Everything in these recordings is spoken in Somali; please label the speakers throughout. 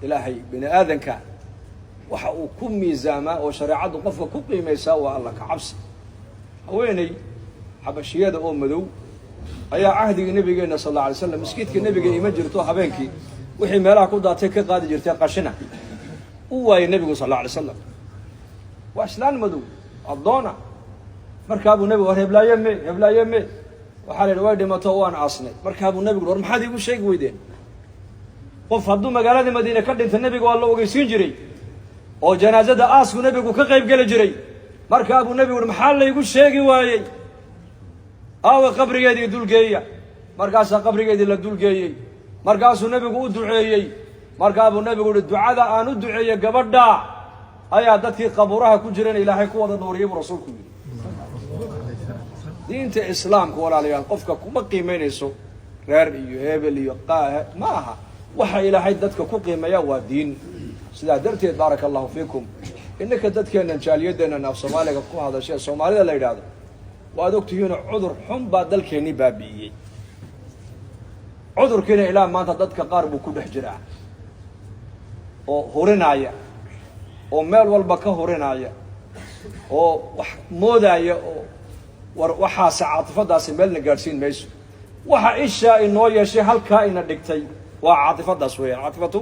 Speaker 1: Ilaahay bini aadanka waxa uu ku miisaamaa oo shareecaddu qofka ku qiimaysaa waa Alla ka cabsi. Haweeney xabashiyada oo madow ayaa cahdigii nabigeenna sal alla alay slam maskiidka nebiga ima jirto, habeenkii wixii meelaha ku daatay ka qaadi jirtay qashina. U waayey nebigu sal alla alay slam. Waa islaan madow addoona. Markaabuu nebigu, "War heblaaye me? Heblaaye me?" Waxaa la yidhi, "Way dhimato, waan aasnay." Markaabuu nebigu, "War maxaad iigu sheegi weydeen?" Qof hadduu magaalada Madiine ka dhinta, nebiga waa la ogeysiin jiray oo janaasada aasku nebigu ka qayb geli jiray. Markaabuu nebigu uhi, "Maxaa laygu sheegi waayey? Aawe qabrigeedii? Dulgeeya." Markaasaa qabrigeedii la dulgeeyey. Markaasuu nebigu u duceeyey. Markaabuu nebigu uhi, "Ducada aan u duceeyey gabadha ayaa dadkii qabuuraha ku jirana Ilaahay ku wada nuuriyay," buu rasuulku yidhi. Diinta Islaamka, walaalayaal, qofka kuma qiimeynayso reer iyo hebel iyo qaahe ma aha. Waxa Ilaahay dadka ku qiimeeya waa diin. Sidaa darteed, baaraka allahu fiikum, innaka dadkeennan jaaliyadeennan af Soomaaliga ku hadasha ee Soomaalida la yidhaahdo, waad ogtihiinoo cudur xun baa dalkeennii baabi'iyey. Cudurkiina ilaa maanta dadka qaar buu ku dhex jiraa oo hurinaya oo meel walba ka hurinaya oo wax moodaya oo war waxaase caatifadaasi meelna gaadhsiin mayso. Waxa ishaa inoo yeeshay, halkaa ina dhigtay, waa caatifadaas weeyaan. Caatifatu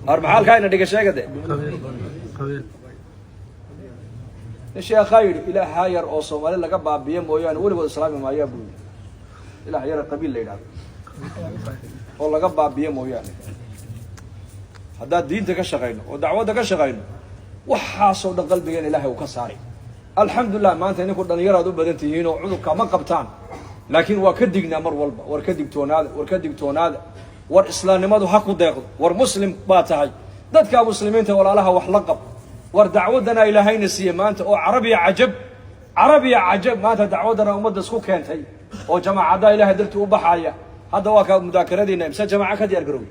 Speaker 1: ar maxaa halkaa ina dhigay? Sheega de.
Speaker 2: Qabiil.
Speaker 1: Nin sheekhaa yidhi, "Ilaahaa yar oo Soomaali laga baabiyo mooyaane weligood islaami maayaa," buu yidhi. Ilaah yar qabiil la yidhahdo oo laga baabiyo mooyaane. Haddaad diinta ka shaqayno oo dacwadda ka shaqayno, waxaasoo dhan qalbigeena Ilahay uu ka saaray. Alxamdulilah, maanta idinku dhalinyaraad u badan tihiin oo cudurka ma qabtaan, laakiin waa ka dignaa mar walba. War ka digtoonaada, war ka digtoonaada, war islaamnimadu ha ku deeqdo, war Muslim baa tahay, dadka Muslimiinta walaalaha wax la qab. War dacwaddana Ilaahayna siiye maanta oo carabiya cajab, carabiya cajab, maanta dacwaddana ummadda isku keentay oo jamaacaddaa Ilahay dartii u baxaaya. Hadda waa kaa mudaakaradiina, imse jamaaca ka diyaar garowey.